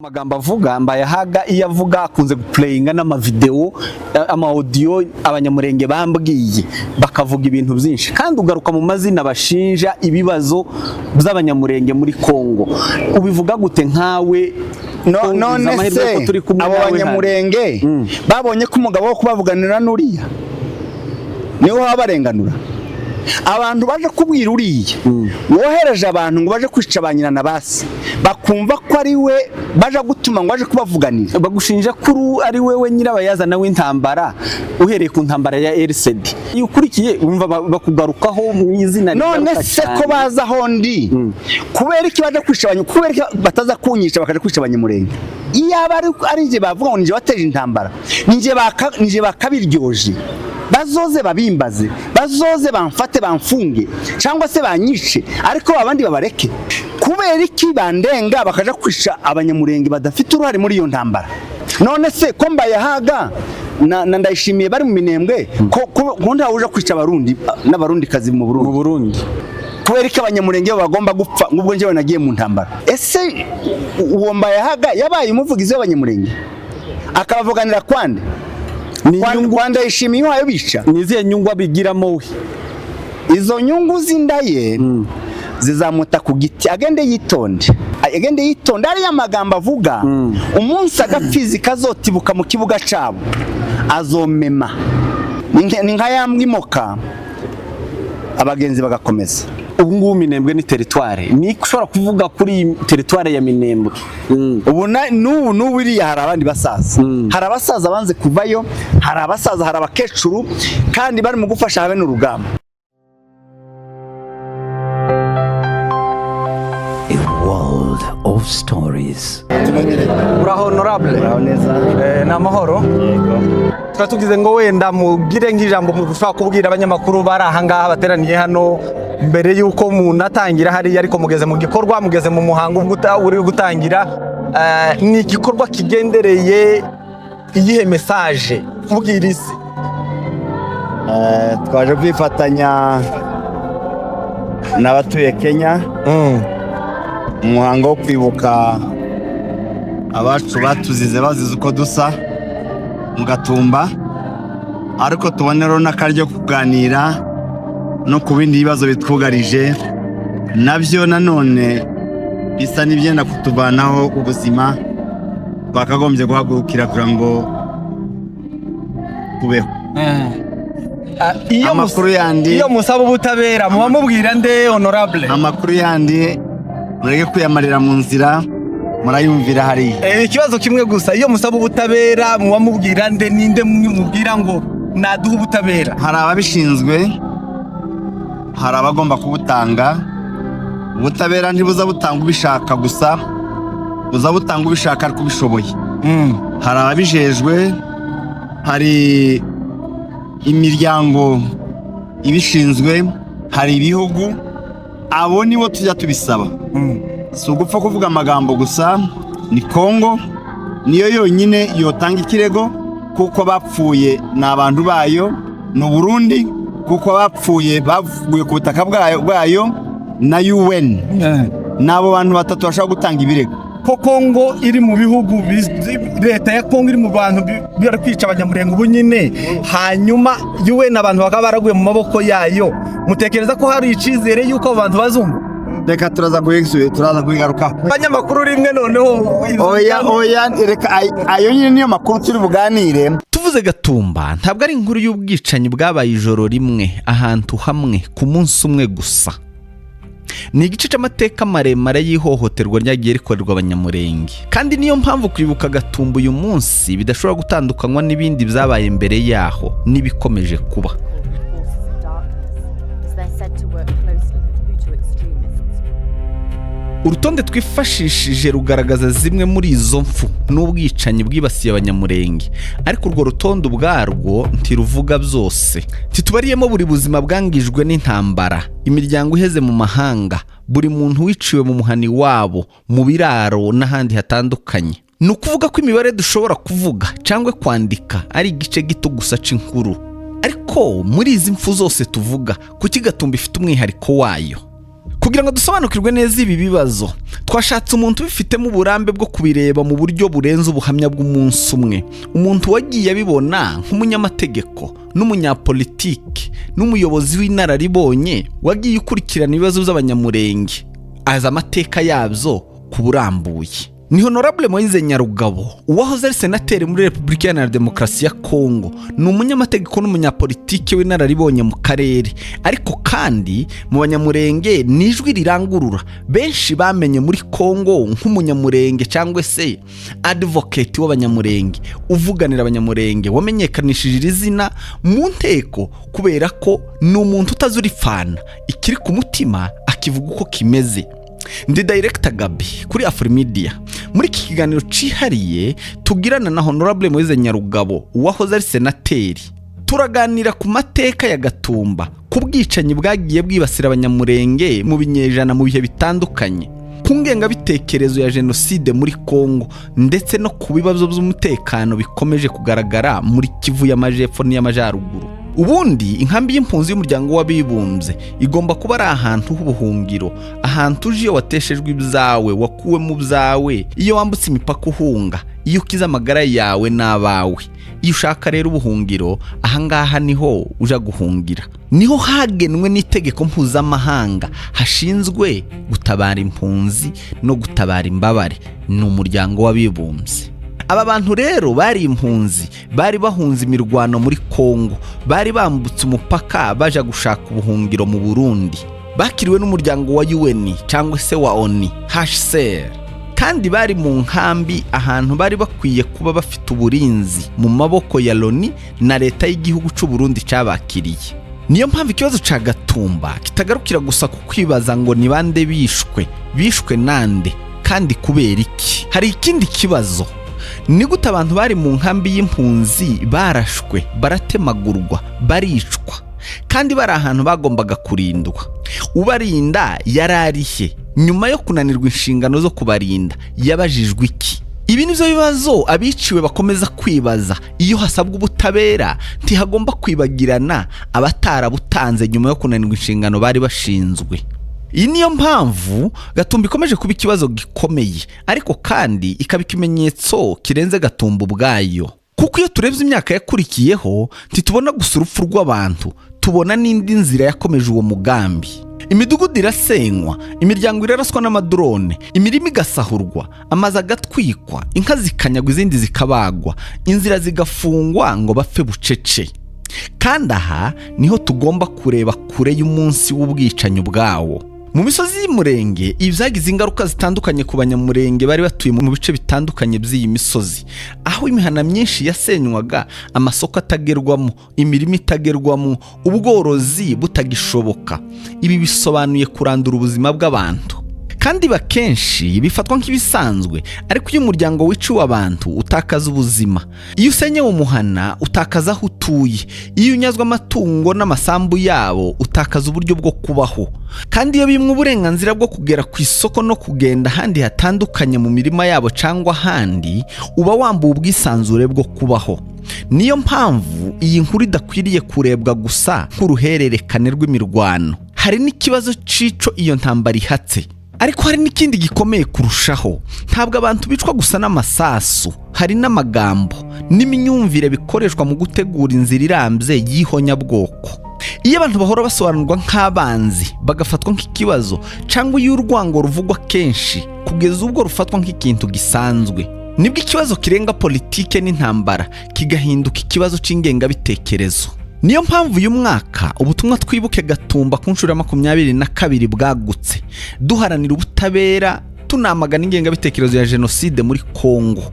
Amagambo avuga Mbayahaga, iyo avuga akunze guplayinga n'amavideo, ama audio Abanyamurenge bambwiye, bakavuga ibintu byinshi, kandi ugaruka mu mazina bashinja ibibazo by'Abanyamurenge muri Kongo. Ubivuga gute nkawe? No, Ko ugize none amahirwe se ko turi kumwe abo nawe hano. Banyamurenge babonye ko umugabo wo kubavuganira n'uriya niwe wabarenganura. Abantu baje kubwira uriya wohereje abantu ngo baje kwica ba nyina na basi, bakumva ko ari we baje gutuma ngo aje kubavuganira. Bagushinja ko ari wewe nyirabayazana w'intambara, uhereye ku ntambara ya RCD. Iyo ukurikiye wumva bakugarukaho mu izina None rigaruka se ko cyane. baza aho ndi, kubera iki baje kwica abanyu? Kubera iki bataza kunyica bakaja kwica Abanyamurenge? Iyaba ari njye bavuga ngo ninjye wateje intambara, ninjye bakabiryoje. Bazoze babimbaze, bazoze bamfate, bamfunge cyangwa se banyice, ariko abandi babareke. Kubera iki bandenga bakaja kwica Abanyamurenge badafite uruhare muri iyo ntambara? None se ko Mbayahaga na Ndayishimiye bari mu Minembwe, ko ntawe uja kwica Abarundi n'Abarundikazi mu Burundi? Mu Burundi. Kubera ko Abanyamurenge bo bagomba gupfa ngubwo njyewe nagiye mu ntambara? Ese uwo Mbayahaga yabaye umuvugizi w'Abanyamurenge akabavuganira kwande? Ni inyungu. Kwa Ndayishimiye uhaye bica. Ni izihe nyungu abigiramo we? Izo nyungu z'inda ye zizamuta ku giti. Agende yitonde, agende yitonde. Ariya magambo avuga, umunsi agapfizi kazotibuka mu kibuga cabo azomema. Ni nka ya mbwa imoka abagenzi bagakomeza. Ubu ngubu Minembwe ni territoire, ni ushobora kuvuga kuri iyi territoire ya Minembwe? Ubu n'ubu iriya hari abandi basaza, hari abasaza banze kuvayo, hari abasaza, hari abakecuru, kandi bari mu gufasha habe n'urugamba. A world of stories. Uraho, honorable? Uraho neza. Ni amahoro. Tukaba tugize ngo wenda mugire nk'ijambo mushobora kubwira abanyamakuru bari aha ngaha bateraniye hano mbere y'uko munatangira hariya, ariko mugeze mu gikorwa, mugeze mu muhango uri gutangira. Ni igikorwa kigendereye iyihe message kubwira isi? Twaje kwifatanya n'abatuye Kenya mu muhango wo kwibuka abacu batuzize, bazize uko dusa mu Gatumba, ariko tuboneraho n'akaryo kuganira no ku bindi bibazo bitwugarije, nabyo nanone bisa n'ibyenda kutuvanaho ubuzima twakagombye guhagurukira kugira ngo tubeho. Iyo Amakuru yandi- iyo musaba ubutabera muba mubwira nde, honorable? Amakuru yandi mureke kwiyamarira mu nzira, murayumvira hariya. Ikibazo kimwe gusa: iyo musaba ubutabera muba mubwira nde? Ninde mubwira ngo naduhe ubutabera? Hari ababishinzwe, hari abagomba kubutanga. Ubutabera ntibuza butanga ubishaka gusa, buza butanga ubishaka ariko ubishoboye. Hari ababijejwe, hari imiryango ibishinzwe, hari ibihugu. Abo nibo tujya tubisaba. Si ugupfa kuvuga amagambo gusa. Ni Kongo niyo yonyine yotanga ikirego kuko bapfuye ni abantu bayo, ni Uburundi kuko bapfuye bavuye ku butaka bwayo, na UN. Ni abo bantu batatu bashobora gutanga ibirego. Ko Kongo iri mu bihugu leta ya Kongo iri mu bantu bari kwica Abanyamurenge ubu nyine, hanyuma UN abantu bakaba baraguye mu maboko yayo, mutekereza ko hari icizere yuko abo bantu bazumva? Reka turaza kubigarukaho. Abanyamakuru rimwe noneho. Oya, oya, reka ayo nyine niyo makuru turi buganire. Tuvuze Gatumba, ntabwo ari inkuru y'ubwicanyi bwabaye ijoro rimwe, ahantu hamwe, ku munsi umwe gusa. Ni igice cy'amateka maremare y'ihohoterwa ryagiye rikorerwa Abanyamurenge, kandi niyo mpamvu kwibuka Gatumba uyu munsi bidashobora gutandukanywa n'ibindi byabaye mbere yaho n'ibikomeje kuba. Forces of darkness, as they're said to work closely with Hutu extremists. Urutonde twifashishije rugaragaza zimwe muri izo mfu n'ubwicanyi bwibasiye Abanyamurenge, ariko urwo rutonde ubwarwo ntiruvuga byose. Ntitubariyemo buri buzima bwangijwe n'intambara, imiryango iheze mu mahanga, buri muntu wiciwe mu muhani wabo, mu biraro n'ahandi hatandukanye. Ni ukuvuga ko imibare dushobora kuvuga cyangwa kwandika ari igice gito gusa cy'inkuru. Ariko muri izi mfu zose tuvuga, kuki Gatumba ifite umwihariko wayo? Kugira ngo dusobanukirwe neza ibi bibazo, twashatse umuntu ubifitemo uburambe bwo kubireba mu buryo burenze ubuhamya bw'umunsi umwe, umuntu wagiye abibona nk'umunyamategeko n'umunyapolitike n'umuyobozi w'inararibonye wagiye ukurikirana ibibazo by'Abanyamurenge, azi amateka yabyo ku burambuye. Ni Honorable Moise Nyarugabo, uwahoze ari senateri muri Repubulika Iharanira Demokarasi ya Kongo. Ni umunyamategeko n'umunyapolitike w'inararibonye mu karere, ariko kandi mu Banyamurenge ni ijwi rirangurura benshi bamenye muri Kongo nk'Umunyamurenge cyangwa se advocate w'Abanyamurenge, uvuganira Abanyamurenge, wamenyekanishije iri zina mu nteko, kubera ko ni umuntu utazuripfana, ikiri ku mutima akivuga uko kimeze. Ndi Director Gabi kuri Afrimedia. Muri iki kiganiro cihariye tugirana na Honorable Moise Nyarugabo, uwahoze ari senateri, turaganira ku mateka ya Gatumba, ku bwicanyi bwagiye bwibasira Abanyamurenge mu binyejana, mu bihe bitandukanye, ku ngengabitekerezo ya jenoside muri Kongo, ndetse no ku bibazo by'umutekano bikomeje kugaragara muri Kivu y'Amajepfo n'iy'Amajyaruguru. Ubundi inkambi y'impunzi y'Umuryango w'Abibumbye igomba kuba ari ahantu h'ubuhungiro, ahantu uje iyo wateshejwe ibyawe, wakuwe mu byawe, iyo wambutse imipaka uhunga, iyo ukiza amagara yawe n'abawe. Iyo ushaka rero ubuhungiro, ahangaha niho uja guhungira, niho hagenwe n'itegeko mpuzamahanga hashinzwe gutabara impunzi no gutabara imbabare, ni Umuryango w'Abibumbye. Aba bantu rero bari impunzi, bari bahunze imirwano muri Kongo, bari bambutse umupaka baja gushaka ubuhungiro mu Burundi. Bakiriwe n'umuryango wa UN cyangwa se wa ONU HCR, kandi bari mu nkambi, ahantu bari bakwiye kuba bafite uburinzi mu maboko ya Loni na leta y'igihugu cy'u Burundi cyabakiriye. Niyo mpamvu ikibazo ca Gatumba kitagarukira gusa ku kwibaza ngo ni bande bishwe, bishwe nande, kandi kubera iki. Hari ikindi kibazo: ni gute abantu bari mu nkambi y'impunzi barashwe, baratemagurwa, baricwa, kandi bari ahantu bagombaga kurindwa? Ubarinda yari arihe? Nyuma yo kunanirwa inshingano zo kubarinda, yabajijwe iki? Ibi nibyo bibazo abiciwe bakomeza kwibaza. Iyo hasabwa ubutabera, ntihagomba kwibagirana abatarabutanze nyuma yo kunanirwa inshingano bari bashinzwe. Iyi niyo mpamvu Gatumba ikomeje kuba ikibazo gikomeye, ariko kandi ikaba ikimenyetso kirenze Gatumba ubwayo, kuko iyo turebye imyaka yakurikiyeho, ntitubona gusa urupfu rw'abantu, tubona n'indi nzira yakomeje uwo mugambi. Imidugudu irasenywa, imiryango iraraswa n'amadrone, imirima igasahurwa, amazu agatwikwa, inka zikanyagwa, izindi zikabagwa, inzira zigafungwa ngo bapfe bucece. Kandi aha niho tugomba kureba kure y'umunsi w'ubwicanyi ubwawo. Mu misozi y'Umurenge, ibi byagize ingaruka zitandukanye ku Banyamurenge bari batuye mu bice bitandukanye by'iyi misozi, aho imihana myinshi yasenywaga, amasoko atagerwamo, imirima itagerwamo, ubworozi butagishoboka. Ibi bisobanuye kurandura ubuzima bw'abantu, kandi bakenshi bifatwa nk'ibisanzwe. Ariko iyo umuryango wiciwe abantu, utakaza ubuzima. Iyo usenyewe umuhana, utakaza aho utuye. Iyo unyazwe amatungo n'amasambu yabo, utakaza uburyo bwo kubaho. Kandi iyo bimwe uburenganzira bwo kugera ku isoko no kugenda ahandi hatandukanye mu mirima yabo cyangwa ahandi, uba wambuwe ubwisanzure bwo kubaho. Niyo mpamvu iyi nkuru idakwiriye kurebwa gusa nk'uruhererekane rw'imirwano. Hari n'ikibazo c'ico iyo ntambara ihatse. Ariko hari n'ikindi gikomeye kurushaho: ntabwo abantu bicwa gusa n'amasasu, hari n'amagambo n'imyumvire bikoreshwa mu gutegura inzira irambye y'ihonyabwoko. Iyo abantu bahora basobanurwa nk'abanzi, bagafatwa nk'ikibazo, cyangwa iyo urwango ruvugwa kenshi kugeza ubwo rufatwa nk'ikintu gisanzwe, nibwo ikibazo kirenga politike n'intambara, kigahinduka ikibazo cy'ingengabitekerezo. Niyo mpamvu uyu mwaka ubutumwa Twibuke Gatumba ku nshuro ya 22 bwagutse, duharanira ubutabera, tunamagana ingengabitekerezo ya jenoside muri Kongo,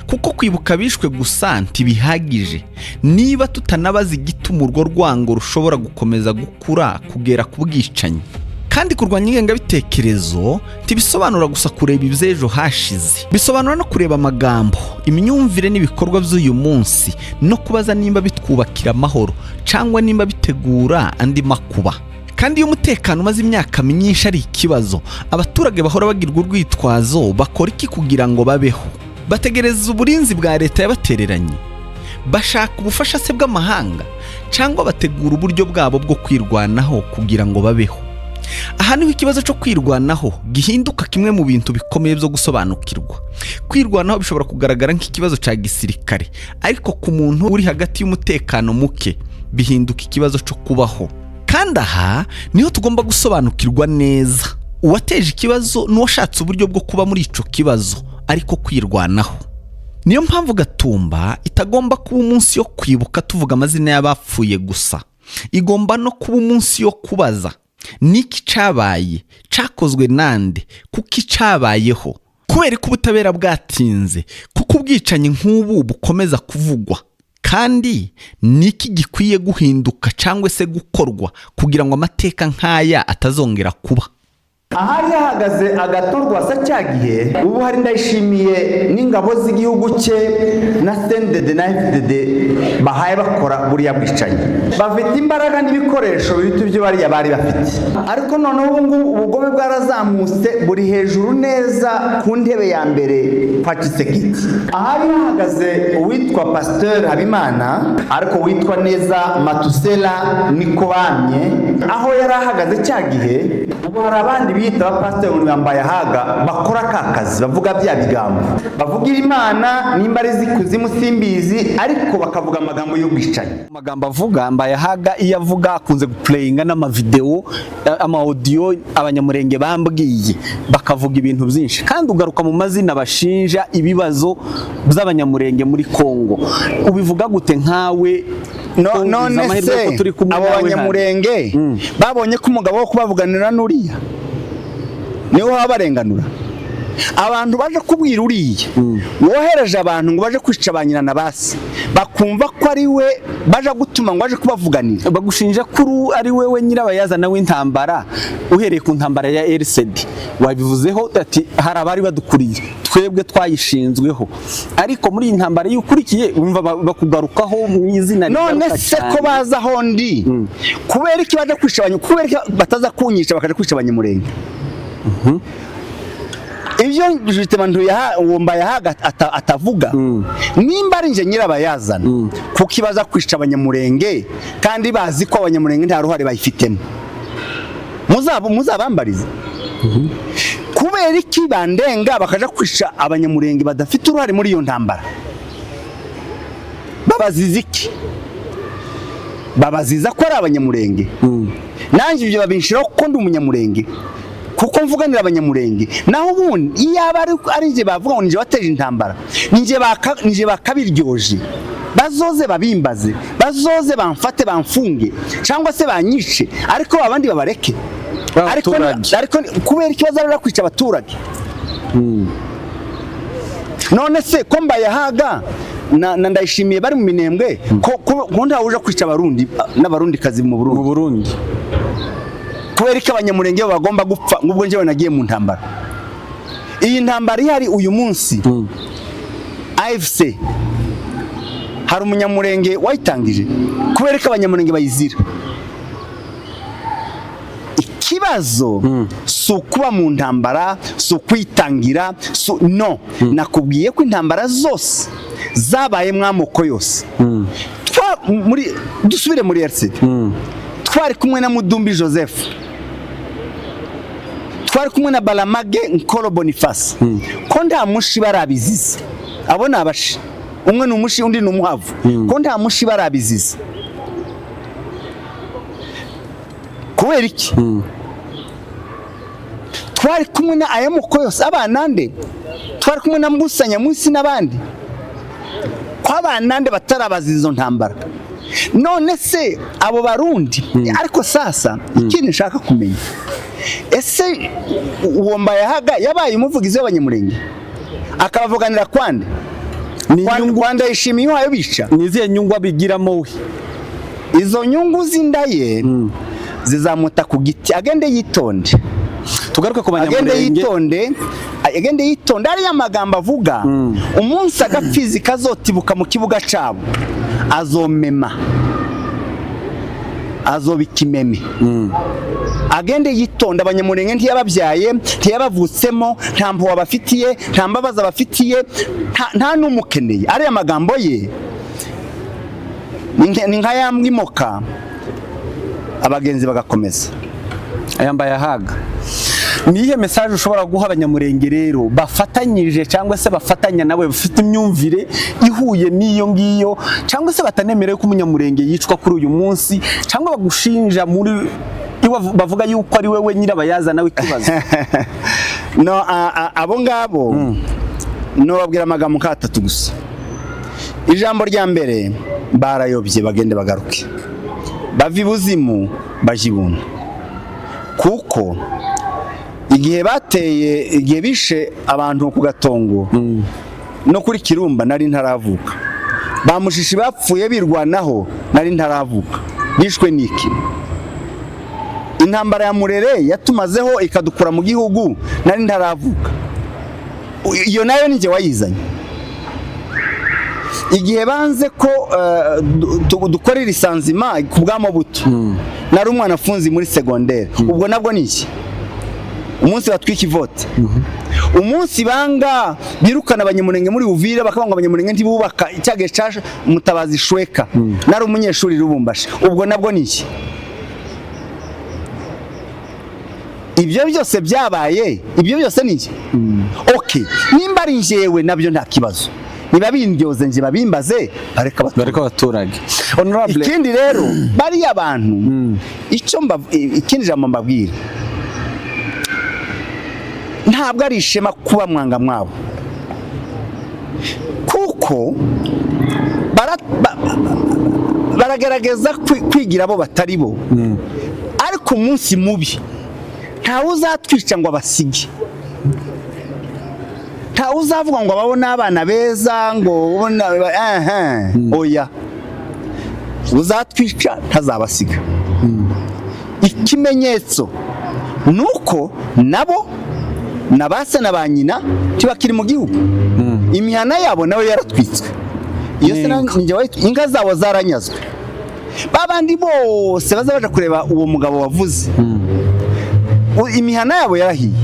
kuko kwibuka abishwe gusa ntibihagije niba tutanabaza igituma urwo rwango rushobora gukomeza gukura kugera ku bwicanyi. Kandi kurwanya ingengabitekerezo ntibisobanura gusa kureba iby'ejo hashize, bisobanura no kureba amagambo, imyumvire n'ibikorwa by'uyu munsi, no kubaza nimba bitwubakira amahoro cyangwa nimba bitegura andi makuba. Kandi iyo umutekano umaze imyaka myinshi ari ikibazo, abaturage bahora bagirwa urwitwazo, bakora iki kugira ngo babeho? Bategereza uburinzi bwa leta yabatereranye? Bashaka ubufasha se bw'amahanga, cyangwa bategura uburyo bwabo bwo kwirwanaho kugira ngo babeho? Aha niho ikibazo cyo kwirwanaho gihinduka kimwe mu bintu bikomeye byo gusobanukirwa. Kwirwanaho bishobora kugaragara nk'ikibazo cya gisirikare, ariko ku muntu uri hagati y'umutekano muke bihinduka ikibazo cyo kubaho. Kandi aha niho tugomba gusobanukirwa neza uwateje ikibazo n'uwashatse uburyo bwo kuba muri ico kibazo, ariko kwirwanaho. Niyo mpamvu Gatumba itagomba kuba umunsi wo kwibuka tuvuga amazina y'abapfuye gusa. Igomba no kuba umunsi wo kubaza: niki cabaye, cakozwe nande, kuko icabayeho, kubera ko ubutabera bwatinze, kuko ubwicanyi nk'ubu bukomeza kuvugwa, kandi niki gikwiye guhinduka cyangwa se gukorwa kugira ngo amateka nk'aya atazongera kuba. Ahari hahagaze agatorwa sa cya gihe, ubu hari Ndayishimiye n'ingabo z'igihugu cye na CNDD na FDD bahaye bakora buriya bwicanyi. Bafite imbaraga n'ibikoresho biruta ibyo bariya bari bafite, ariko noneho ubu ngubu ubugome bwarazamutse, buri hejuru neza ku ntebe ya mbere kwa Tshisekedi. Ahari hahagaze uwitwa Pasteur Habimana, ariko witwa neza Matusela niko bamye, aho yari ahagaze cya gihe, ubu hari abandi biyita abapasiteri ngo bambaye ahaga, bakora ka kazi, bavuga bya bigambo, bavugira Imana nimba ari iz'ikuzimu simbizi, ariko bakavuga amagambo y'ubwicanyi. Amagambo avuga Mbayahaga, iyo avuga akunze guplayinga n'amavideo, ama audio Abanyamurenge bambwiye bakavuga ibintu byinshi, kandi ugaruka mu mazina bashinja ibibazo by'Abanyamurenge muri Kongo. Ubivuga gute nkawe? No, ko none amahirwe se ko turi kumwe abo nawe hano. Banyamurenge babonye ko umugabo wo kubavuganira n'uriya niwe wabarenganura. Abantu baje kubwira uriya wohereje abantu ngo baje kwica ba nyina na basi, bakumva ko ari we baje gutuma ngo baje kubavuganira. Bagushinja ko ari wewe nyirabayazana w'intambara, uhereye ku ntambara ya RCD. Wabivuzeho ati hari abari badukuriye, twebwe twayishinzweho, ariko muri iyi ntambara iyo ukurikiye wumva bakugarukaho mu izina None rigaruka se ko cyane. baza aho ndi, kubera iki baje kwica abanyu? Kubera iki bataza kunyica bakaja kwica Abanyamurenge? Ibyo Justin Ntuyaha, uwo Mbayahaga atavuga, nimba ari nje nyirabayazana, kuko ibaza kwica Abanyamurenge kandi bazi ko Abanyamurenge nta ruhare bayifitemo, muzabambarize kubera iki bandenga bakaja kwica Abanyamurenge badafite uruhare muri iyo ntambara. Babaziza iki? Babaziza ko ari Abanyamurenge. Nanjye ibyo babinshiraho kuko ndi Umunyamurenge, kuko mvuganira Abanyamurenge. Naho ubundi iyaba ari njye bavuga ngo ninjye wateje intambara, ninjye bakabiryoje. Bazoze babimbaze, bazoze bamfate bamfunge cyangwa se banyice, ariko abandi babareke. Ariko Abaturage. Ariko kubera ikibazo ari kwica abaturage. None se ko Mbayahaga na Ndayishimiye bari mu Minembwe, ko ntawe uje kwica Abarundi n'Abarundi kazi mu Burundi? Mu Burundi. Kubera ko Abanyamurenge bo bagomba gupfa ngubwo njyewe nagiye mu ntambara? Iyi ntambara ihari uyu munsi, AFC, hari Umunyamurenge wayitangije? Kubera ko Abanyamurenge bayizira. Ikibazo si ukuba mu ntambara, si ukwitangira, si no nakubwiye ko intambara zose zabaye amoko yose. Muri dusubire muri RCD, twari kumwe na Mudumbi Joseph, twari kumwe na Balamage Nkolo Boniface. Ko nta mushi barabiziza? Abo ni Abashi, umwe ni Umushi, undi ni Umuhavu. Ko nta mushi barabiziza, kubera iki? Twari kumwe na aya moko yose, Abanande, twari kumwe na Mbusa Nyamwisi n'abandi. Ko Abanande batarabaza izo ntambara? None se abo Barundi? Ariko sasa ikindi nshaka kumenya, ese uwo Mbayahaga yabaye umuvugizi w'Abanyamurenge akabavuganira kwande? Ni inyungu. Kwa Ndayishimiye uhaye bica. Ni izihe nyungu abigiramo we? Izo nyungu z'inda ye zizamuta ku giti. Agende yitonde. Tugaruke ku Agende Banyamurenge. yitonde, agende yitonde. Ariya magambo avuga, umunsi agapfizi kazotibuka mu kibuga cabo azomema, azoba ikimeme. Agende yitonde. Abanyamurenge ntiyababyaye, ntiyabavutsemo, nta mpuhwe abafitiye, nta mbabazi abafitiye, nta n'umukeneye. Ariya magambo ye ni nka ya mbwa imoka, abagenzi bagakomeza. Ayambaye ahaga. Ni iyihe message ushobora guha Abanyamurenge rero bafatanyije cyangwa se bafatanya nawe, bafite imyumvire ihuye n'iyo ngiyo, cyangwa se batanemerewe ko Umunyamurenge yicwa kuri uyu munsi, cyangwa bagushinja muri iwe, bavuga yuko ari wewe nyirabayazana w'ikibazo? No, abo ngabo nobabwira amagambo nk'atatu gusa. Ijambo rya mbere, barayobye, bagende bagaruke, bava ibuzimu baje ibuntu, kuko igihe bateye, igihe bishe abantu ku Gatongo no kuri Kirumba, nari ntaravuka. Ba Mushishi bapfuye birwanaho, nari ntaravuka. Bishwe niki? Intambara ya Murere yatumazeho ikadukura mu gihugu, nari ntaravuka. Iyo nayo ni njye wayizanye? Igihe banze ko dukora irisanzima ku bwa Mobutu, nari umwana afunze muri segondere. Ubwo nabwo ni iki? Umunsi batwika ivote, umunsi banga birukana Abanyamurenge muri Uvira, bakavuga ngo Abanyamurenge ntibubaka, icyagihe ca Mutabazi Shweka, nari umunyeshuri Lubumbashi. Ubwo nabwo ni iki? Ibyo byose byabaye, ibyo byose ni iki? Okay, nimba ari njyewe nabyo nta kibazo, niba bindyoze nje babimbaze, bareka abaturage. Bariko abaturage, honorable. Ikindi rero, bariya bantu, icyo ikindi jambo mbabwira, ntabwo ari ishema kuba mwanga mwabo, kuko baragerageza kwigira abo batari bo, ariko umunsi mubi ntawe uzatwica ngo abasige, ntawe uzavuga ngo ababone abana beza ngo ubone ehe. Oya, uzatwica ntazabasiga. Ikimenyetso ni uko nabo na ba se na ba nyina ntibakiri mu gihugu, imihana yabo nayo yaratwitswe. Iyo se N'inka. Ninjye inka zabo zaranyazwe. Ba bandi bose baza baja kureba uwo mugabo wavuze, imihana yabo yarahiye,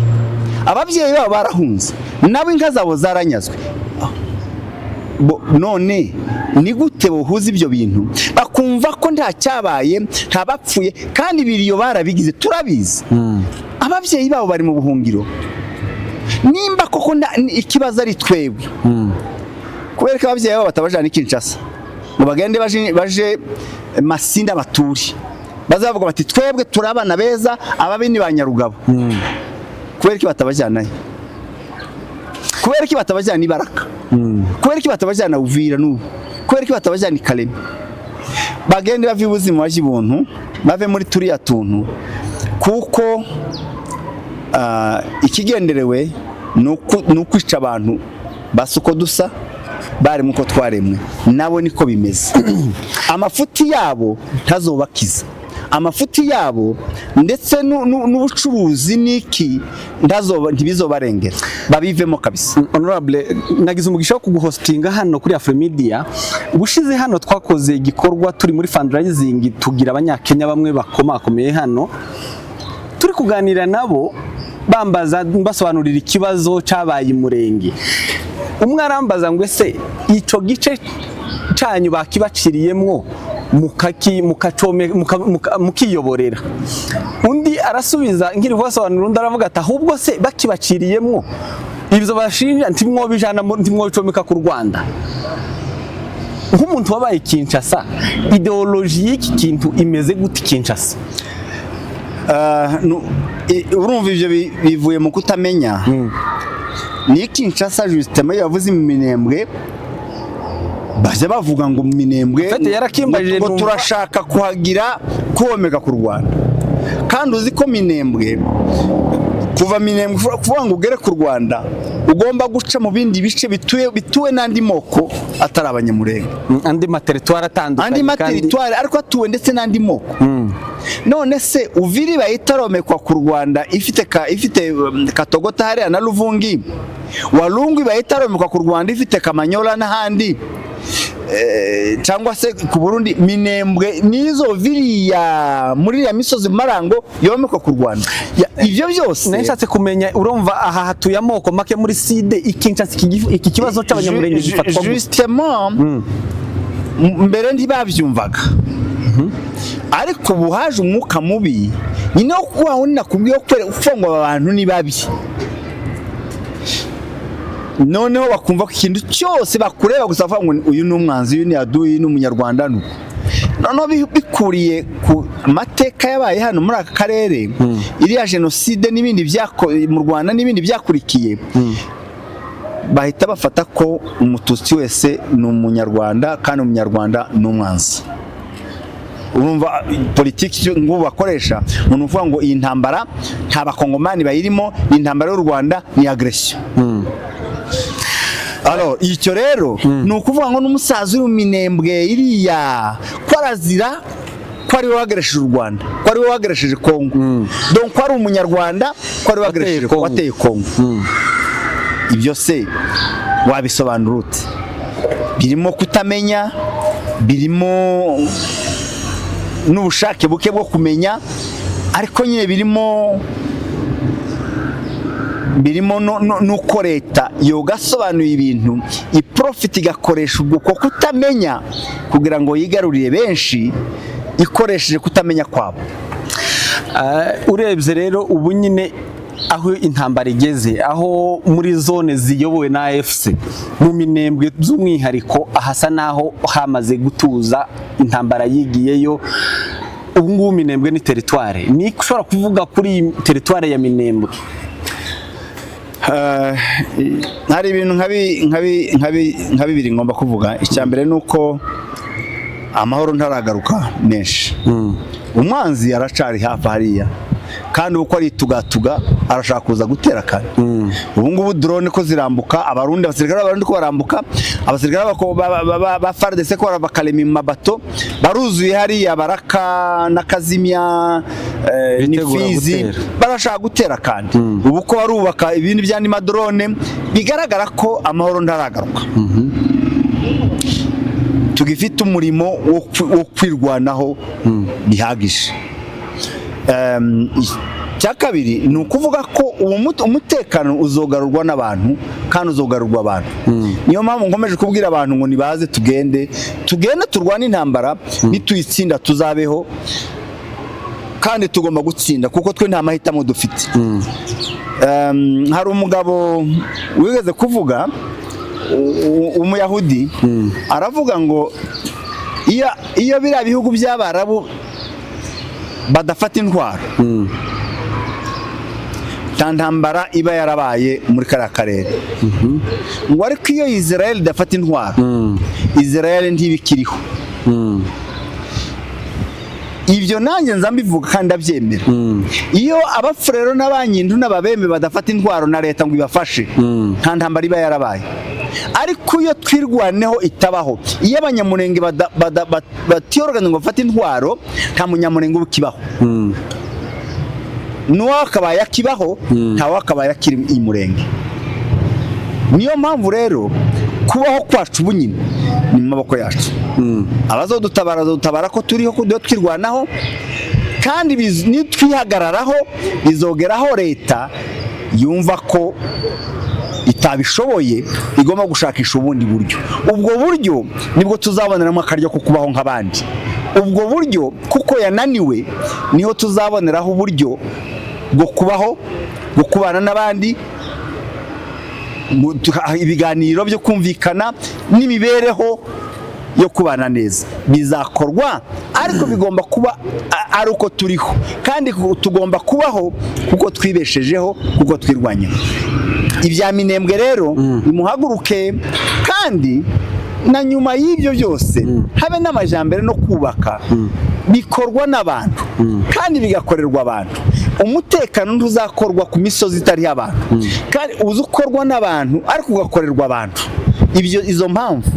ababyeyi babo barahunze, nabo inka zabo zaranyazwe. None ni gute bohuza ibyo bintu bakumva ko nta cyabaye, nta bapfuye, kandi ibiriyo barabigize, turabizi, ababyeyi babo bari mu buhungiro? Nimba koko ikibazo ari twebwe, kubera ko ababyeyi babo batabajana i Kinshasa ngo bagende baje Masinda bature, bazavuga bati: "Twebwe turi abana beza, ababi ni ba Nyarugabo." Kubera ko batabajyanayo? Kubera ko batabajyana i Baraka? Kubera ko batabajyana Uvira n'ubu? Kubera ko batabajyana i Kalemi? Bagende bave ubuzima baje ibuntu, bave muri turiya tuntu, kuko ikigenderewe ni ukwica abantu basa uko dusa, bari uko twaremwe, nabo niko bimeze. Amafuti yabo ntazobakiza, amafuti yabo ndetse n'ubucuruzi n'iki ntibizobarengera, babivemo kabisa. Honorable, nagize umugisha wo kuguhostinga hano kuri Afromedia. Ubushize hano twakoze igikorwa turi muri fundraising, tugira Abanyakenya bamwe bakomakomeye hano, turi kuganira nabo, bambaza, mbasobanurira ikibazo cyabaye i Murenge. Umwe arambaza ngo: "Ese ico gice canyu bakibaciriyemwo mukaki mukacome mukiyoborera?" Undi arasubiza, nkiri kubasobanurira, undi aravuga ati: "Ahubwo se bakibaciriyemwo ibyo bashinja ntimwobijana ntimwobicomeka ku Rwanda?" Nk'umuntu wabaye Kinshasa, idéologie y'iki kintu imeze gute Kinshasa? Urumva ibyo bivuye mu kutamenya. Ni Kinshasa justement, iyo bavuze Iminembwe bajya bavuga ngo mu Minembwe En fait, yarakimbajije ngo numva- turashaka kuhagira kuhomeka ku Rwanda. Kandi uzi ko Minembwe, kuva Minembwe kuvuga ngo ugere ku Rwanda, ugomba guca mu bindi bice bituwe n'andi moko atari Abanyamurenge. Andi materitwari atandukanye. Andi materitwari, ariko atuwe ndetse n'andi moko. None se Uvira ibaye itaromekwa ku Rwanda, ifite Katogota hariya na Luvungi, Walungu ibaye itaromekwa ku Rwanda, ifite Kamanyola n'ahandi, cyangwa se ku Burundi, Minembwe nizo viriya muri iriya misozi Marango yomekwa ku Rwanda? Ibyo byose Nari nshatse kumenya, urumva aha hatuye amoko make muri side i Kinshasa, iki kibazo c'Abanyamurenge gifatwa gute? Justement, mbere ntibabyumvaga, ariko ubu haje umwuka mubi. Nyine wa wundi nakubwiye wo kuvuga ngo aba bantu ni babi, noneho bakumva ko ikintu cyose bakureba gusa bavuga ngo uyu ni umwanzi, uyu ni adui, uyu ni Umunyarwanda. Nuko noneho bikuriye ku mateka yabaye hano muri aka karere, iriya jenoside n'ibindi mu Rwanda n'ibindi byakurikiye, bahita bafata ko Umututsi wese ni Umunyarwanda kandi Umunyarwanda ni umwanzi. Urumva politiki ngubu bakoresha, umuntu uvuga ngo iyi ntambara nta Bakongomani bayirimo, ni intambara y'u Rwanda, ni agression. Alors icyo rero ni ukuvuga ngo n'umusaza uri mu Minembwe iriya, ko arazira ko ari we wageresheje u Rwanda, ko ari we wageresheje Kongo, donc ko ari Umunyarwanda, ko ari we wageresheje, Wateye Kongo. wateye Kongo. Ibyo se wabisobanura ute? Birimo kutamenya, birimo n'ubushake buke bwo kumenya, ariko nyine birimo nuko leta yogasobanuye ibintu, iprofita igakoresha ubwo ko kutamenya kugira ngo yigarurire benshi ikoresheje kutamenya kwabo. Urebye rero ubu nyine aho intambara igeze, aho muri zone ziyobowe na AFC mu Minembwe by'umwihariko, ahasa naho hamaze gutuza, intambara yigiyeyo. Ubu ngubu Minembwe ni territoire, ni ushobora kuvuga kuri iyi territoire ya Minembwe? Hari ibintu nka bibiri ngomba kuvuga. Icya mbere ni uko amahoro ntaragaruka menshi, umwanzi aracari hafi hariya, kandi uko ari tugatuga arashaka kuza gutera kare. Ubu ngubu drone ko zirambuka, Abarundi, abasirikare b'Abarundi ko barambuka, abasirikare ba FARDC ko barava Kalemi mu mabato, baruzuye hariya Baraka na Kazimya Bitegura n'Ifizi. gutera. Barashaka gutera, kandi ubu ko barubaka ibindi by'andi madrone, bigaragara ko amahoro ntaragaruka, tugifite umurimo wo kwirwanaho bihagije. Icya kabiri ni ukuvuga ko uwo umutekano uzogarurwa n'abantu kandi uzogarurwa abantu. Niyo mpamvu nkomeje kubwira abantu ngo nibaze tugende, tugende turwane intambara, nituyitsinda tuzabeho, kandi tugomba gutsinda kuko twe nta mahitamo dufite. Hari umugabo wigeze kuvuga, Umuyahudi, aravuga ngo iyo biriya bihugu by'Abarabu badafata intwaro, nta ntambara iba yarabaye muri kariya karere, ngo ariko iyo Israel idafata intwaro, Israel ntibikiriho. Ibyo nanjye nza mbivuga kandi ndabyemera. Iyo Abafurero n'Abanyindu n'Ababembe badafata intwaro na leta ngo ibafashe, nta ntambara iba yarabaye. Ariko iyo Twirwaneho itabaho, iyo Abanyamurenge batiyorogana ngo bafate intwaro, nta Munyamurenge uba ukibaho, n'uwakabaye akibaho ntawakabaye akiri i Murenge. Niyo mpamvu rero kubaho kwacu ubu nyine ni mu maboko yacu. Abazodutabara bazodutabara ko turiho, ko twirwanaho, kandi nitwihagararaho bizogeraho leta yumva ko itabishoboye, igomba gushakisha ubundi buryo. Ubwo buryo nibwo tuzaboneramo akaryo ko kubaho nk'abandi. Ubwo buryo, kuko yananiwe, niho tuzaboneraho uburyo bwo kubaho, bwo kubana n'abandi, ibiganiro byo kumvikana n'imibereho yo kubana neza bizakorwa, ariko bigomba kuba ari uko turiho, kandi tugomba kubaho kuko twibeshejeho, kuko twirwanyeho. Ibya Minembwe rero, nimuhaguruke, kandi na nyuma y'ibyo byose habe n'amajambere no kubaka bikorwa n'abantu kandi bigakorerwa abantu. Umutekano ntuzakorwa ku misozi itariho abantu, kandi uza ukorwa n'abantu ariko ugakorerwa abantu. Ibyo, izo mpamvu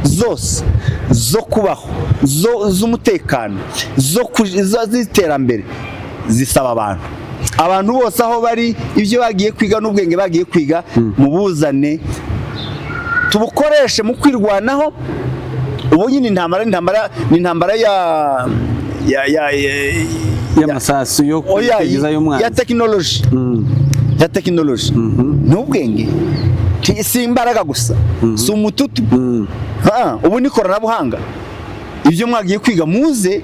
zose zo kubaho, z'umutekano, z'iterambere zisaba abantu. Abantu bose aho bari, ibyo bagiye kwiga n'ubwenge bagiye kwiga, mubuzane tubukoreshe mu kwirwanaho. Ubu nyine intambara ni intambara ya Y'amasasu yo oya, kwigizayo umwanzi. Ya tekinoloji, ya tekinoloji n'ubwenge. Si imbaraga gusa, si umututu. Ubu ni ikoranabuhanga. Ibyo mwagiye kwiga muze.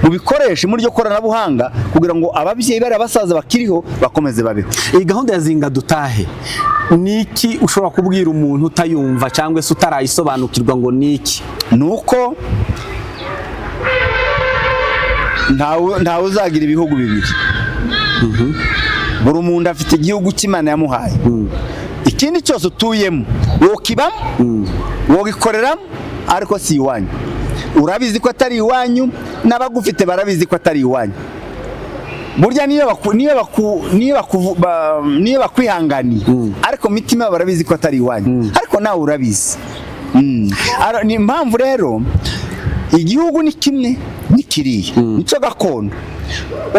Mubikoreshe muri iryo koranabuhanga kugira ngo ababyeyi bari abasaza bakiriho bakomeze babeho. Iyi gahunda ya Zinga Dutahe ni iki ushobora kubwira umuntu utayumva cyangwa se utarayisobanukirwa ngo ni iki? Ni uko ntawe uzagira ibihugu bibiri. Buri muntu afite igihugu cy'Imana yamuhaye. Ikindi cyose utuyemo wokibamo, wogikoreramo, ariko si iwanyu. Urabizi ko atari iwanyu, n'abagufite barabizi ko atari iwanyu. Burya niyo bakwihanganiye, ariko mu mitima yabo barabizi ko atari iwanyu, ariko nawe urabizi. Ni impamvu rero igihugu ni kimwe, ni kiriya, nico gakondo.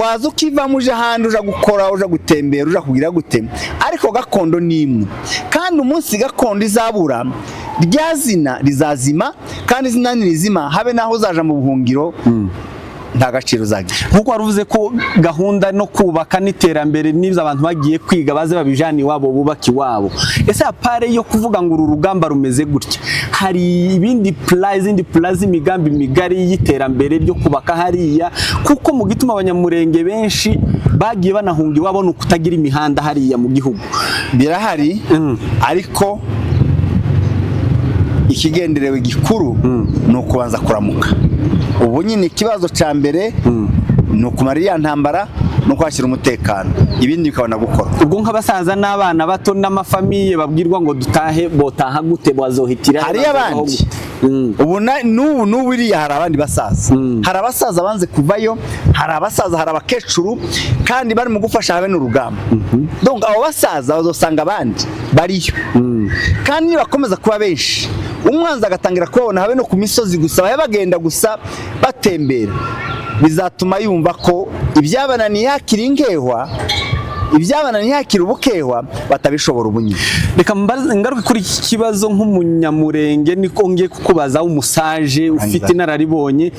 Waza ukivamo uje ahandi, uja gukora, uja gutembera, uja kugira gute, ariko gakondo ni imwe. Kandi umunsi gakondo izabura, rya zina rizazima, kandi izina nirizima, habe naho uzaja mu buhungiro, nta gaciro uzagira. Nk'uko wari uvuze ko gahunda no kubaka n'iterambere n'ibyo abantu bagiye kwiga baze babijana iwabo bubaka iwabo, ese à part yo kuvuga ngo uru rugamba rumeze gutya, hari ibindi plan, izindi plan z'imigambi migari y'iterambere ryo kubaka hariya? Kuko mu gituma Abanyamurenge benshi bagiye banahunga iwabo ni ukutagira imihanda hariya mu gihugu. Birahari, ariko ikigenderewe gikuru ni ukubanza kuramuka. Ubu nyine ikibazo cya mbere ni ukumara iriya ntambara no kuhashyira umutekano, ibindi bikabona gukorwa. Ubwo nk'abasaza n'abana bato n'amafamiye babwirwa ngo dutahe, botaha gute? Bazohitira Hariyo abandi ubu n'ubu iriya hari abandi basaza, hari abasaza banze kuvayo, hari abasaza, hari abakecuru, kandi bari mu gufasha habe n'urugamba. Donc abo basaza bazosanga abandi bariyo, kandi nibakomeza kuba benshi, umwanzi agatangira kubabona habe no ku misozi gusa, babe bagenda gusa batembera, bizatuma yumva ko ibyabananiye hakiri inkehwa, ibyabananiye hakiri ubukehwa, batabishobora ubunyine. Reka ngaruke kuri iki kibazo nk'Umunyamurenge, niko ngiye kukubaza, w'umusaje ufite inararibonye.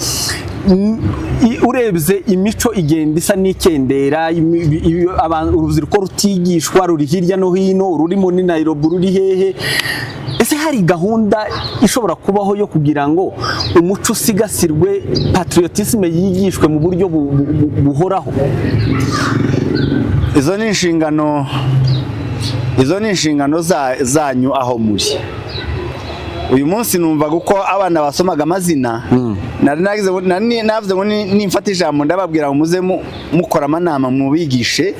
Urebye imico igenda isa n'ikendera, urubyiruko rutigishwa ruri hirya no hino, ruri muri Nairobi, ruri hehe. Ese hari gahunda ishobora kubaho yo kugira ngo umuco usigasirwe, patriotisme yigishwe mu buryo buhoraho? Izo ni inshingano zanyu aho muri. Uyu munsi numvaga uko abana basomaga amazina, nari navuze ngo nimfata ijambo ndababwira ngo muze mukora amanama mubigishe.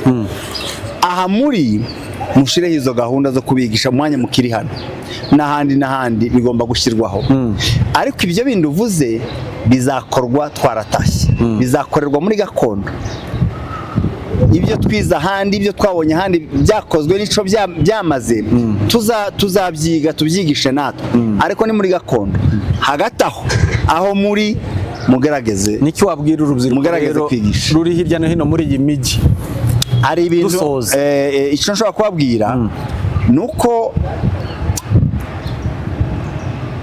Aha muri mushireho izo gahunda zo kubigisha mu mwanya mukiri hano, n'ahandi n'ahandi bigomba gushyirwaho. Ariko ibyo bindi uvuze bizakorwa twaratashye, bizakorerwa muri gakondo. Ibyo twize ahandi, ibyo twabonye ahandi byakozwe n'ico byamaze, tuzabyiga tubyigishe natwe, ariko ni muri gakondo. Hagati aho, aho muri mugerageze. Niki wabwira urubyiruko Mugerageze rero kwigisha. ruri hirya no hino muri iyi mijyi? Hari ibintu Dusoza. Icyo nshobora kubabwira ni uko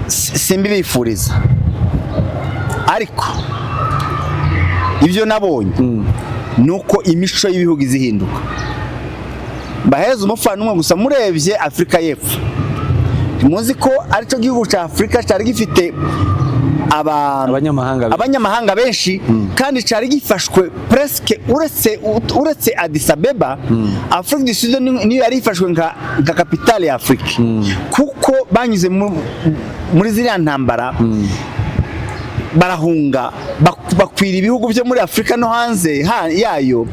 simbibifuriza, ariko ibyo nabonye ni uko imico y'ibihugu izihinduka. Baheza umufano umwe gusa: murebye Afurika y'Epfo, muzi ko aricyo gihugu cya Afurika cyari gifite Abanyamahanga benshi. Abanyamahanga benshi, kandi cyari gifashwe presque uretse Addis Abeba, Afrique du Sud niyo yari ifashwe nka capitale ya Afrique, kuko banyuze muri ziriya ntambara barahunga, bakwira ibihugu byo muri Afurika no hanze yayo.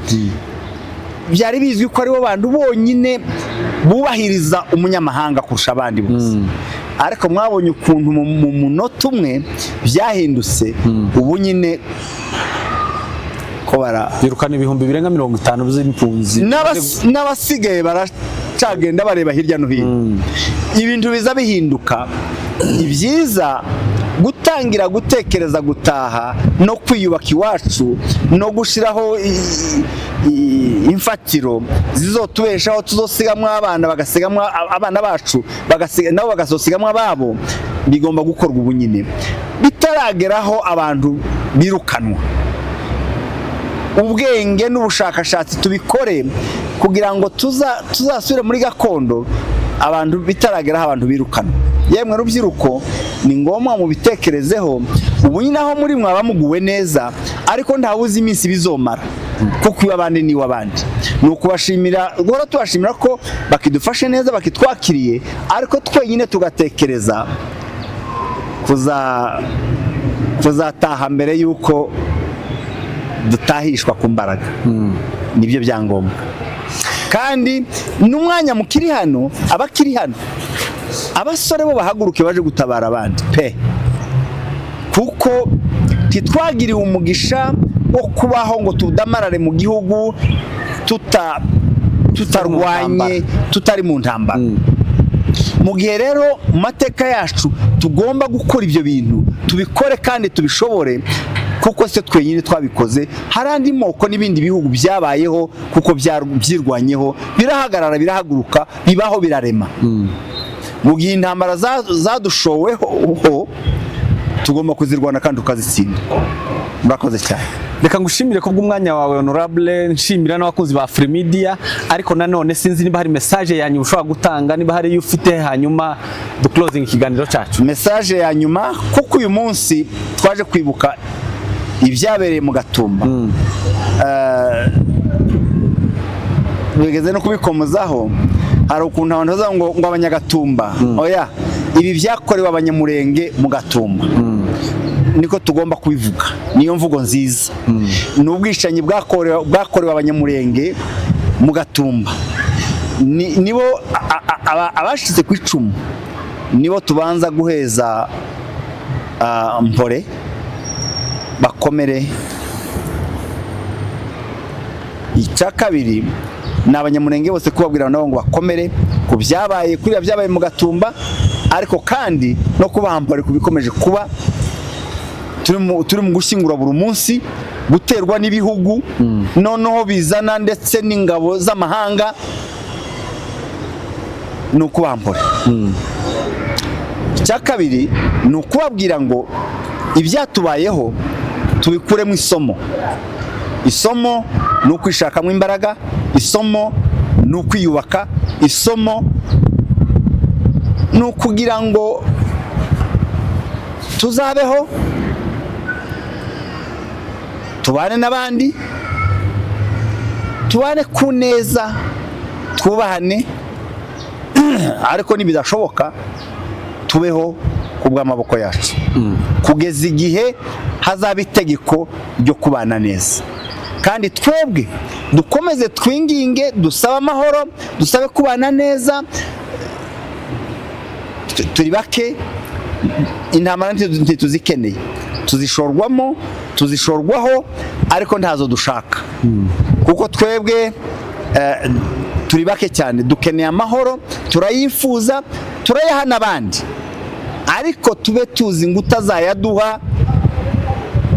Byari bizwi ko aribo bantu bonyine bubahiriza umunyamahanga kurusha abandi bose. Ariko mwabonye ukuntu mu munota umwe byahindutse. Ubu nyine ko bara Birukana 50,000 by'impunzi. N'abasigaye baracagenda bareba hirya no hino. Ibintu biza bihinduka. Ibyiza gutangira gutekereza gutaha no kwiyubaka iwacu no gushyiraho imfatiro zizotubeshaho, tuzosigamwo abana, bagasigamwo abana bacu, bagasiga nabo bagasosigamo ababo, bigomba gukorwa ubu nyine bitarageraho abantu birukanwa. Ubwenge n'ubushakashatsi tubikore kugira ngo tuzasubire muri gakondo abantu bitarageraho abantu birukanwa. Yemwe rubyiruko, ni ngombwa mubitekerezeho. Ubu nyine aho muri mwaba muguwe neza, ariko ntawuzi iminsi bizomara, kuko iw'abandi ni iw'abandi. Ni ukubashimira, guhora tubashimira ko bakidufashe neza, bakitwakiriye, ariko twenyine tugatekereza kuzataha mbere y'uko dutahishwa ku mbaraga. Nibyo byangombwa. Kandi n'umwanya mukiri hano, abakiri hano, abasore bo bahaguruke baje gutabara abandi pe, kuko ntitwagiriwe umugisha wo kubaho ngo tudamarare mu gihugu tutarwanye, tutari mu ntambara. Mu gihe rero mu mateka yacu tugomba gukora ibyo bintu, tubikore kandi tubishobore, kuko se twenyine twabikoze? Hari andi moko n'ibindi bihugu byabayeho kuko byirwanyeho, birahagarara, birahaguruka, bibaho, birarema. Mu gihe intambara zadushoweho, tugomba kuzirwana kandi tukazitsinda. Murakoze cyane. Reka ngushimire kubw'umwanya wawe, honorable, nshimira n'abakunzi ba Afrimedia. Ariko nanone sinzi niba hari message yanyu ushobora gutanga, niba hari iyo ufite, hanyuma du closing ikiganiro cyacu. Message ya nyuma, kuko uyu munsi twaje kwibuka ibyabereye mu Gatumba, bigeze no kubikomozaho. Hari ukuntu abantu bazavuga ngo abanyagatumba. Oya, ibi byakorewe Abanyamurenge mu Gatumba, niko tugomba kubivuga, niyo mvugo nziza. Ni ubwicanyi bwakorewe Abanyamurenge mu Gatumba. Nibo abashize ku icumu, nibo tubanza guheza mpore, bakomere. Icya kabiri ni Abanyamurenge bose, kubabwira nabo ngo bakomere ku byabaye, kuriya byabaye mu Gatumba, ariko kandi no kubaha mpore ku bikomeje kuba. Turi mu gushyingura buri munsi, guterwa n'ibihugu, noneho bizana ndetse n'ingabo z'amahanga, ni ukubaha mpore. Icya kabiri ni ukubabwira ngo ibyatubayeho tubikuremo isomo. Isomo ni ukwishakamo imbaraga, isomo ni ukwiyubaka, isomo ni ukugira ngo tuzabeho, tubane n'abandi, tubane ku neza, twubahane, ariko nibidashoboka tubeho ku bw'amaboko yacu kugeza igihe hazaba itegeko ryo kubana neza. Kandi twebwe dukomeze twinginge, dusabe amahoro, dusabe kubana neza. Turi bake, intambara ntituzikeneye. Tuzishorwamo, tuzishorwaho, ariko ntazo dushaka, kuko twebwe turi bake cyane. Dukeneye amahoro, turayifuza, turayaha n'abandi, ariko tube tuzi ngo utazayaduha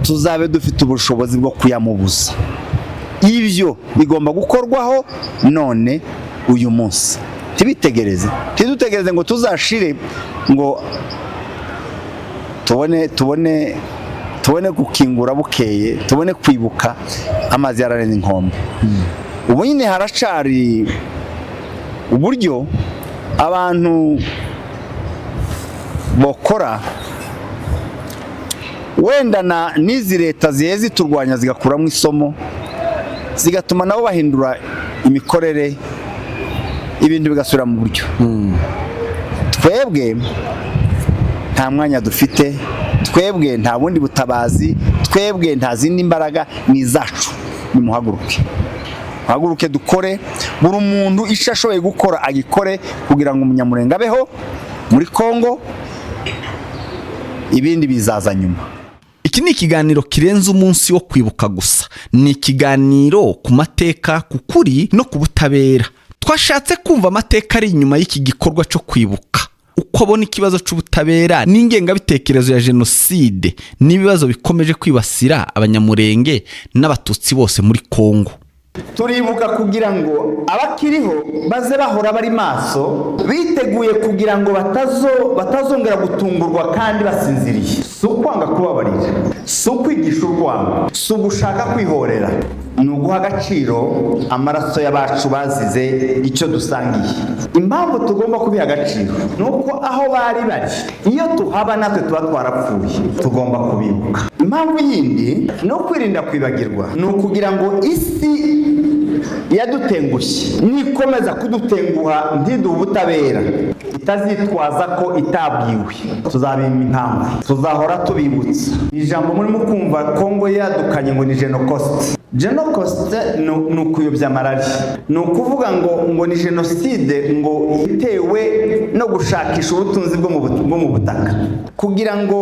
tuzabe dufite ubushobozi bwo kuyamubuza. Ibyo bigomba gukorwaho none uyu munsi. Ntibitegereze, ntidutegereze ngo tuzashire, ngo tubone gukingura bukeye, tubone kwibuka amazi yararenze inkombe. Ubu nyine haracari uburyo abantu bokora, wenda na n'izi leta zihe ziturwanya zigakuramo isomo, zigatuma nabo bahindura imikorere, ibintu bigasubira mu buryo. Twebwe nta mwanya dufite, twebwe nta bundi butabazi, twebwe nta zindi mbaraga, ni izacu. Nimuhaguruke, muhaguruke dukore. Buri muntu icyo ashoboye gukora agikore kugira ngo Umunyamurenge abeho muri Kongo, ibindi bizaza nyuma. Iki ni ikiganiro kirenze umunsi wo kwibuka gusa, ni ikiganiro ku mateka, ku kuri no ku butabera. Twashatse kumva amateka ari inyuma y'iki gikorwa cyo kwibuka, uko abona ikibazo cy'ubutabera n'ingengabitekerezo ya jenoside n'ibibazo bikomeje kwibasira Abanyamurenge n'Abatutsi bose muri Kongo. Turibuka kugira ngo abakiriho baze bahora bari maso, biteguye, kugira ngo batazongera gutungurwa kandi basinziriye. Si ukwanga kubabarira, si ukwigisha urwango, si ugushaka kwihorera. Ni uguha agaciro amaraso y'abacu bazize icyo dusangiye. Impamvu tugomba kubiha agaciro ni uko aho bari bari, iyo tuhaba natwe tuba twarapfuye. Tugomba kubibuka. Impamvu yindi ni ukwirinda kwibagirwa, ni ukugira ngo isi yadutengushye nikomeza kudutenguha ntiduhe ubutabera, itazitwaza ko itabwiwe. Tuzabima impamvu, tuzahora tubibutsa. Ijambo murimo kumva Kongo yadukanye ngo ni Genocost. Genocost ni ukuyobya amarari, ni ukuvuga ngo ni jenoside ngo itewe no gushakisha ubutunzi bwo mu butaka, kugira ngo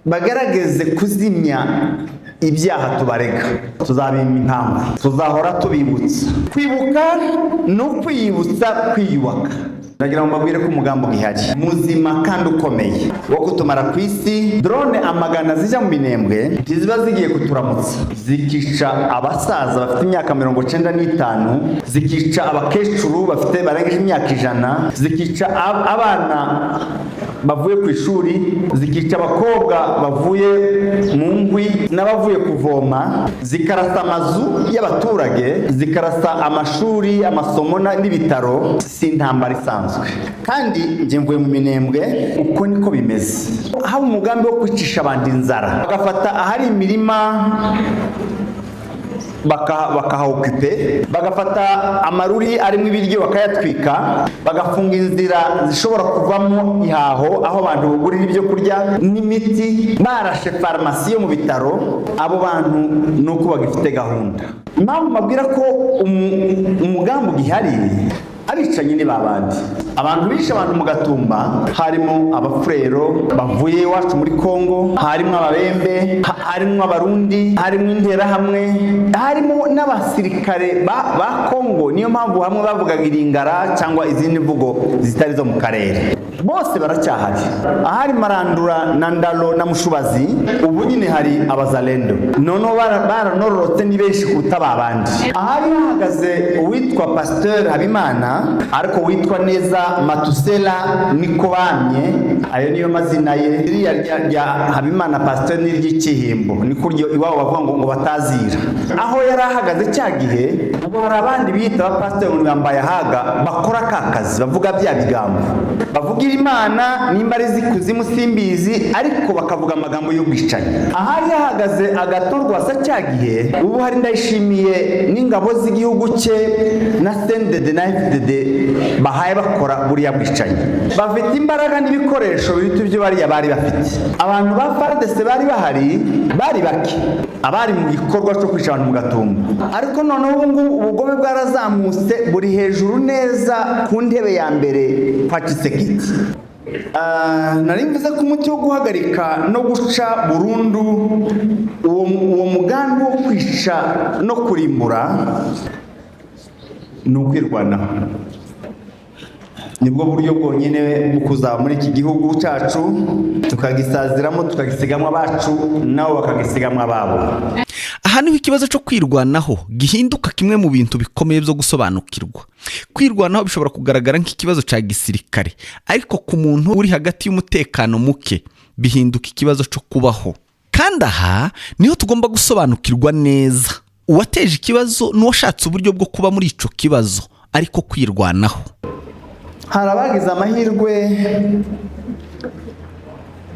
bagaragaze kuzimya ibyaha tubarega. Tuzabima impamvu, tuzahora tubibutsa. Kwibuka ni ukwiyibutsa kwiyubaka. Ndagira ngo mbabwire ko umugambi ugihari muzima kandi ukomeye wo kutumara ku isi. Drone amagana zijya mu Minembwe ntiziba zigiye kuturamutsa, zikica abasaza bafite imyaka 95, zikica abakecuru bafite barengeje imyaka 100, zikica abana bavuye ku ishuri, zikica abakobwa bavuye mu nkwi n'abavuye kuvoma, zikarasa amazu y'abaturage, zikarasa amashuri, amasomo n'ibitaro. Si intambara isanzwe. Kandi njye mvuye mu Minembwe, uko niko bimeze. Haba umugambi wo kwicisha abantu inzara, bagafata ahari imirima bakahawukipe, bagafata amaruri arimo ibiryo bakayatwika, bagafunga inzira zishobora kuvamo ihaho aho abantu bagurira ibyo kurya n'imiti, barashe farumasi yo mu bitaro. Abo bantu ni uko bagifite gahunda. Impamvu mbabwira ko umugambi ugihari, abicanyi ni babandi, abantu bishe abantu mu Gatumba, harimo Abafurero bavuye iwacu muri Kongo, harimo Ababembe, harimo Abarundi, harimo Interahamwe, harimo n'abasirikare ba Kongo. Niyo mpamvu hamwe bavugaga iringara cyangwa izindi mvugo zitari zo mu karere. Bose baracyahari. Ahari Marandura na Ndalo na Mushubazi, ubu nyine hari Abazalendo, noneho baranororotse, ni benshi kuruta babandi. Ahari hahagaze uwitwa Pasteur Habimana, ariko witwa neza Matusela niko bamye, ayo niyo mazina ye. Ririya rya Habimana Pasteur ni iry'ikihimbo, niko iryo iwabo bavuga ngo batazira. Aho yari ahagaze cya gihe, ubu hari abandi biyita abapasiteri ngo bambaye ahaga, bakora ka kazi, bavuga bya bigambo, bavugira Imana nimba ari iz'ikuzimu simbizi, ariko bakavuga amagambo y'ubwicanyi. Ahari hahagaze Agathon Rwasa cya gihe, ubu hari Ndayishimiye n'ingabo z'igihugu cye na CNDD na FDD bahaye bakora buriya bwicanyi. Bafite imbaraga n'ibikoresho biruta ibyo bariya bari bafite. Abantu ba FARDC bari bahari bari bake, abari mu gikorwa cyo kwica abantu mu Gatumba. Ariko noneho ubu ngubu ubugome bwarazamutse, buri hejuru neza ku ntebe ya mbere kwa Tshisekedi. Nari mvuze ko umuti wo guhagarika no guca burundu uwo mugambi wo kwica no kurimbura ni ukwirwanaho. Nibwo buryo bwonyine bwo kuzaba muri iki gihugu cyacu, tukagisaziramo, tukagisigamo abacu, nabo bakagisigamo ababo. Aha niho ikibazo cyo kwirwanaho gihinduka kimwe mu bintu bikomeye byo gusobanukirwa. Kwirwanaho bishobora kugaragara nk'ikibazo cya gisirikare, ariko ku muntu uri hagati y'umutekano muke bihinduka ikibazo cyo kubaho. Kandi aha niho tugomba gusobanukirwa neza uwateje ikibazo n'uwashatse uburyo bwo kuba muri icyo kibazo, ariko kwirwanaho. Hari abagize amahirwe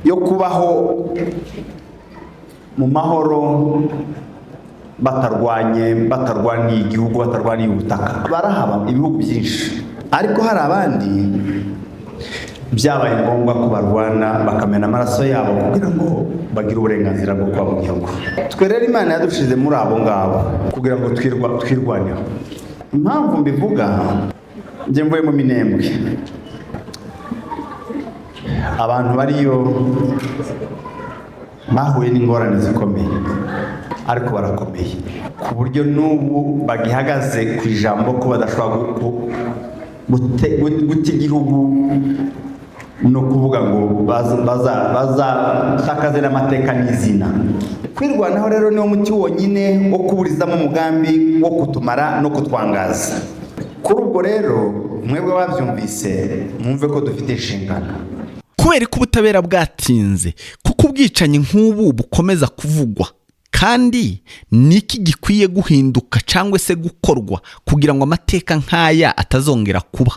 yo kubaho mu mahoro batarwanye, batarwaniye igihugu, batarwaniye ubutaka, barahaba ibihugu byinshi. Ariko hari abandi byabaye ngombwa ko barwana, bakamena amaraso yabo kugira ngo bagire uburenganzira bwo kuba mu gihugu. Twe rero Imana yadushize muri abo ngabo kugira ngo twirwaneho. Impamvu mbivuga, njye mvuye mu Minembwe, abantu bariyo bahuye n'ingorane zikomeye, ariko barakomeye ku buryo n'ubu bagihagaze ku ijambo ko badashobora guta igihugu no kuvuga ngo bazatakaze n'amateka n'izina. Kwirwanaho rero niwo muti wonyine wo kuburizamo umugambi wo kutumara no kutwangaza. Kuri ubwo rero, mwebwe babyumvise, mwumve ko dufite inshingano. Kubera ko ubutabera bwatinze, kuko ubwicanyi nk'ubu bukomeza kuvugwa. Kandi ni iki gikwiye guhinduka cyangwa se gukorwa kugira ngo amateka nk'aya atazongera kuba?